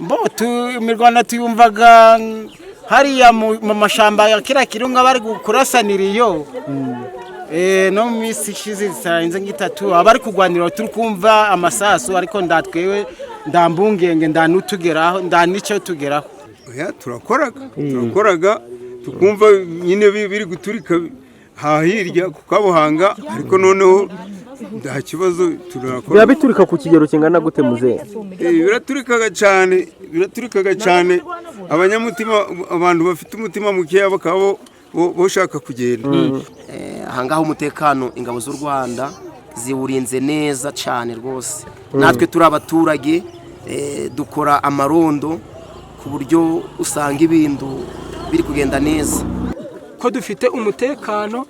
Mbo imirwano tuyumvaga hariya mu mashamba ya kiriya kirunga bari kurasanira iyo. No mu minsi ishize zitarenze nk'itatu abari kurwanira turi kumva amasasu, ariko ndatwewe ndambungenge ndanutugeraho ndanicyo tugeraho. Oya, turakoraga tukumva nyine biri guturika hahirya ku Kabuhanga, ariko noneho nta kibazo, turakora. Biba biturika ku kigero kingana gute, muzehe? Biraturikaga cyane, biraturikaga cyane. Abanyamutima, abantu bafite umutima mukeya bakaba boshaka kugenda. Ahangaha umutekano ingabo z'u Rwanda ziwurinze neza cyane rwose. Natwe turi abaturage, dukora amarondo ku buryo usanga ibintu biri kugenda neza. Ko dufite umutekano,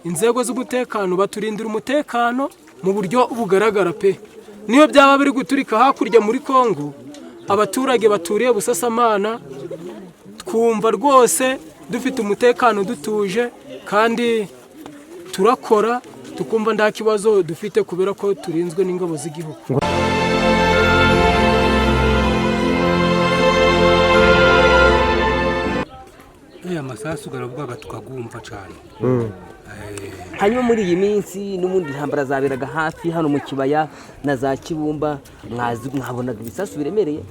inzego z'umutekano baturindira umutekano mu buryo bugaragara pe. Niyo byaba biri guturika hakurya muri Kongo, abaturage baturiye Busasamana twumva rwose dufite umutekano, dutuje kandi turakora tukumva nta kibazo dufite kubera ko turinzwe n'ingabo z'igihugu. Amasasu garavugaga tukagumva cyane. Hanyuma muri iyi minsi n'ubundi intambara zaberaga hafi hano mu kibaya na za Kibumba, mwabonaga ibisasu biremereye?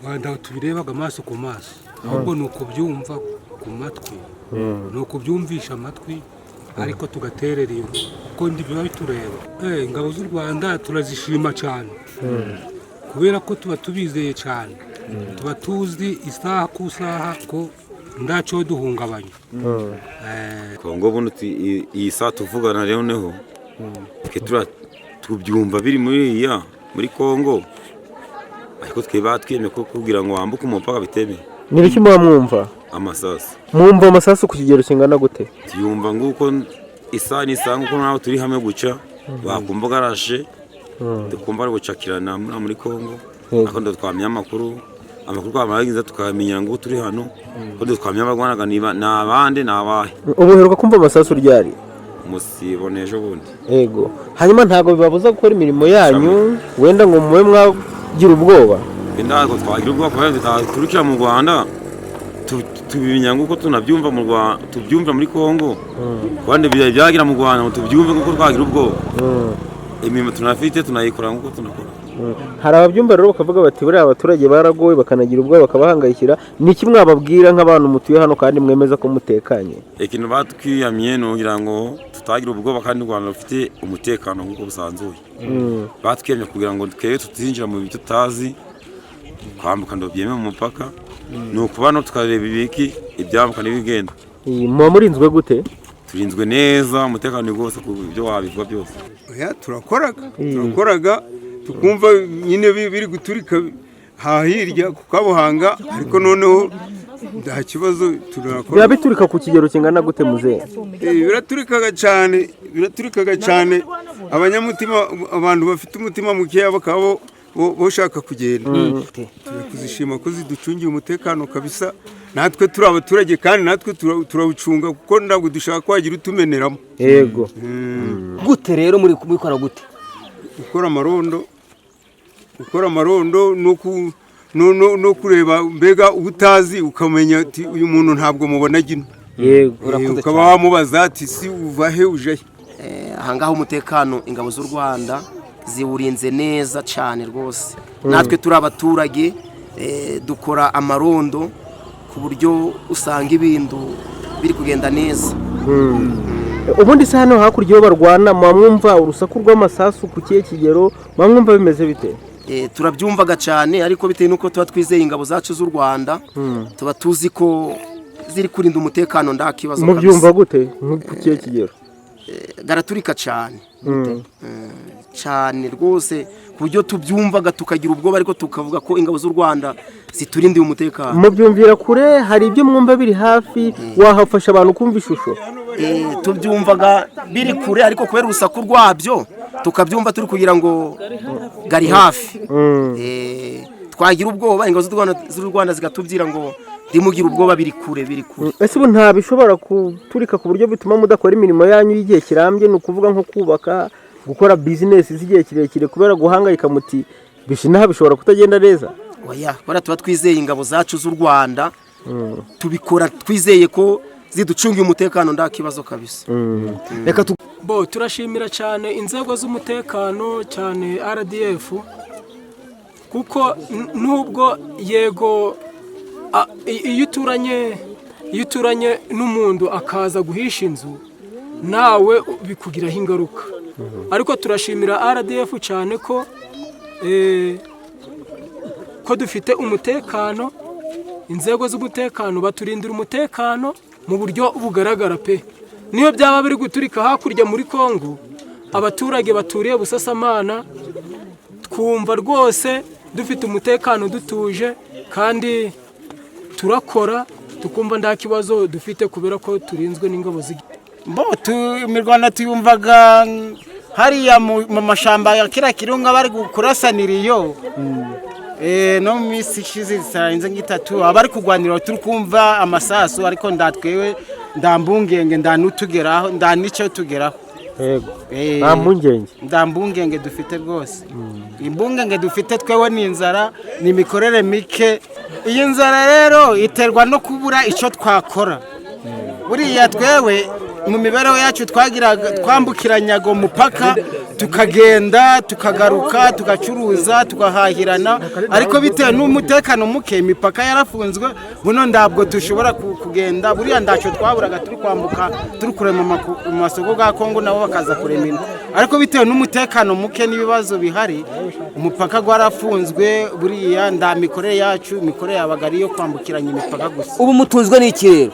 Wenda tubirebaga amaso ku maso, ahubwo ni ukubyumva ku matwi, ni ukubyumvisha amatwi, ariko tugaterera iyo kuko biba bitureba. Ingabo z'u Rwanda turazishima cyane kubera ko tuba tubizeye cyane, tuba tuzi isaha ku isaha ko ntacyo duhungabanya. Kongo buno iyi saha tuvugana rero noneho twe tubyumva biri muri iya muri Kongo, ariko twe batwemeye ko kugira ngo wambuke umupaka bitemewe. Ni ibiki muba mwumva? Amasasu. Mwumva amasasu ku kigero kingana gute? Tuyumva nguko isaha n'isaha, nguko naho turi hamwe guca wakumva garashe, tukumva ari gucakirana muri Kongo, ariko twamenya amakuru twamara tukamenya ngo turi hano ko twamenya abarwanaga ni abande ni abahe. Ubu uheruka kumva amasasu ryari? Musibone ejo bundi. Yego, hanyuma ntabwo bibabuza gukora imirimo yanyu wenda ngo mube mwagira ubwoba? Ntabwo twagira ubwoba kubera bitaturukira mu Rwanda, tubimenya nguko tunabyumva mu Rwanda, tubyumva muri Kongo kandi byagira mu Rwanda ngo tubyumve nguko twagira ubwoba. Imirimo tunafite tunayikora nguko tunakora. Hari ababyumva rero bakavuga bati buriya abaturage baragowe, bakanagira ubwoba, bakabahangayikira. Ni iki mwababwira nk'abantu mutuye hano kandi mwemeza ko mutekanye? Ikintu batwiyamye ni ukugira ngo tutagira ubwoba kandi u Rwanda rufite umutekano nk'uko busanzuye. Batwiyamye kugira ngo twebwe tutinjira mu bintu tutazi, kwambuka ngo byemewe mu mupaka ni ukuba no tukareba ibiki ibyambuka n'ibigenda. Muba murinzwe gute? Turinzwe neza, umutekano ni wose ku byo wabivuga byose. Oya, turakoraga tukumva nyine biri guturika hahirya ku Kabuhanga, ariko noneho nta kibazo, turakora. Biba biturika ku kigero kingana gute, muzehe? Biraturikaga cyane, biraturikaga cyane. Abanyamutima, abantu bafite umutima mukeya bakaba boshaka kugenda. Turi kuzishima ko ziducungiye umutekano kabisa. Natwe turi abaturage kandi natwe turawucunga kuko ntabwo dushaka ko wagira utumeneramo. Yego. Gute rero muri kubikora gute? Gukora amarondo, gukora amarondo no kureba mbega utazi ukamenya ati uyu muntu ntabwo mubona gino. Yego. Ukaba wamubaza ati si uva he uje he? Ahangaha umutekano ingabo z'u Rwanda ziwurinze neza cyane rwose. Natwe turi abaturage, dukora amarondo ku buryo usanga ibintu biri kugenda neza. Ubundi se hano hakurya iyo barwana muba mwumva urusaku rw'amasasu ku kihe kigero? Muba mwumva bimeze bite? Turabyumvaga cyane, ariko bitewe n'uko tuba twizeye ingabo zacu z'u Rwanda, tuba tuzi ko ziri kurinda umutekano, nta kibazo. Mubyumva gute ku kihe kigero? Garaturika cyane cyane rwose ku buryo tubyumvaga tukagira ubwoba, ariko tukavuga ko ingabo z'u Rwanda ziturindiye umutekano. Mubyumvira kure? Hari ibyo mwumva biri hafi? Wahafasha abantu kumva ishusho. Tubyumvaga biri kure, ariko kubera urusaku rwabyo tukabyumva turi kugira ngo gari hafi. Twagira ubwoba, ingabo z'u Rwanda zikatubwira ngo ndimugire ubwoba, biri kure, biri kure. Ese ubu nta bishobora guturika ku buryo bituma mudakora imirimo yanyu y'igihe kirambye, ni ukuvuga nko kubaka, gukora bizinesi z'igihe kirekire, kubera guhangayika muti bishinaha bishobora kutagenda neza? Oya, kubera tuba twizeye ingabo zacu z'u Rwanda, tubikora twizeye ko ziducungiye umutekano, nta kibazo kabisa. Reka tu Bo turashimira cyane inzego z'umutekano, cyane RDF, kuko nubwo yego iyo uturanye n'umuntu akaza guhisha inzu nawe bikugiraho ingaruka, ariko turashimira RDF cyane ko dufite umutekano. Inzego z'umutekano baturindira umutekano mu buryo bugaragara pe. Niyo byaba biri guturika hakurya muri Kongo, abaturage baturiye Busasamana twumva rwose dufite umutekano, dutuje, kandi turakora tukumva nta kibazo dufite kubera ko turinzwe n'ingabo z'igihugu. Bo imirwano tuyumvaga hariya mu mashamba ya kiriya kirunga bari kurasanira iyo. No mu minsi ishize zitarenze nk'itatu abari kurwanira turi kumva amasasu, ariko ndatwewe nda mpungenge, nda n'utugeraho, nda n'icyo tugeraho. Yego, nta mpungenge. Nda mpungenge dufite rwose. Impungenge dufite twewe ni inzara, ni imikorere mike. Iyi nzara rero iterwa no kubura icyo twakora. Buriya twewe mu mibereho yacu twagiraga twambukiranyaga umupaka, tukagenda tukagaruka, tugacuruza, tugahahirana, ariko bitewe n'umutekano muke imipaka yarafunzwe buno ntabwo dushobora kugenda. Buriya ntacyo twaburaga turi kwambuka, turi kurema mu masoko ga Kongo, nabo bakaza kurema ino, ariko bitewe n'umutekano muke n'ibibazo bihari umupaka gwarafunzwe. Buriya nda mikorere yacu, imikorere yabaga ari iyo kwambukiranya imipaka gusa. Ubu mutunzwe n'iki rero?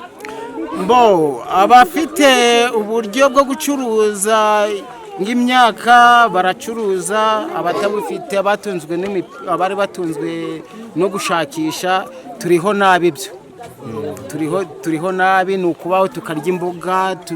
Mbo abafite uburyo bwo gucuruza nk'imyaka baracuruza, abatabufite abatunzwe abari batunzwe no gushakisha, turiho nabi. Ibyo turiho nabi, ni ukubaho tukarya imboga.